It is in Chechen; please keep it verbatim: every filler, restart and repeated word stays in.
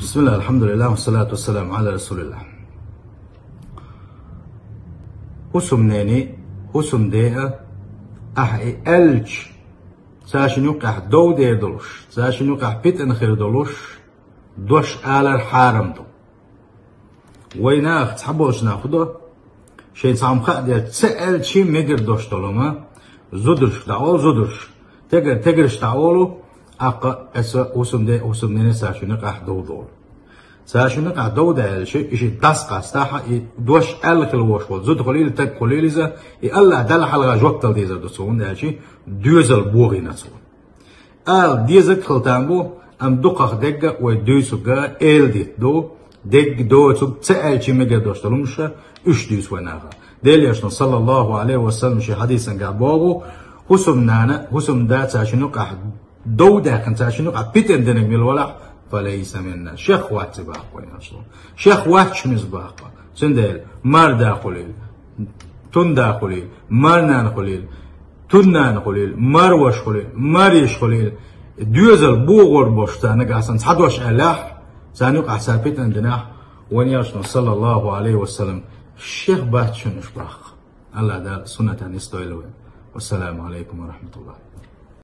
بسم الله، الحمد لله، والصلاة والسلام على رسول الله. ХӀусамнене, хӀусамде а, ахьа и аьлча, царшинна юкъехь дов дер долуш, царшинна юкъехь питана хир долуш, дош алар хьарам ду. Вайнах цхьаболчу нах хӀун до, шайн цхьа хӀума хаа деза, ца аьлча мегар дош долу хӀума, зударшка дӀаолу зударш, тегар, тегарш дӀаолу, аккха аса хӀусамде, хӀусамнене царшинна юкъехь дов долу. Царшинна юкъехь дов даьлча, и шиъ дӀасакъастахь, и дош аьлла хила вош волу зуда хуьлийла, таг хуьлийла иза, и АллахӀ Далла хьалха жоп дала дезар ду цо, хӀунда аьлча доьзал бохийна цо. Ала дезарг хила там бу, амма дукхах дегга вай дуьйцург эладитта ду, дегга доцург ца аьлча мегар дош долу хӀумнаш, уьш дуьйцу вай наха. Делан Элчано, саллаллаху Ӏалайхи ва саллам, шен хьадисангахь боху: «ХӀусамнана, хӀусамда царшинна юкъехь дов даьккхина, царшинна юкъахь питана динарг мила валахь, фа лайса минна». Шех вац и боху вайна асло. Шех вац шуна иза боху. Цундела марда хуьлийла, тунда хуьлийла, марнана хуьлийла, туннана хуьлийла, марваш хуьлийла, марйиш хуьлийла, доьзал бохор болуш царна нагахь санна цхьа дош аьллехь, царна юкъахь цара питана динехь, вайн Элчано, саллаллаху Ӏалайхи ва саллам, шех бац шуна уьш боху. АллахӀ Дала суннатан нисдойла вай. Вассаламу Ӏалайкум ва рахьматуллахӀ.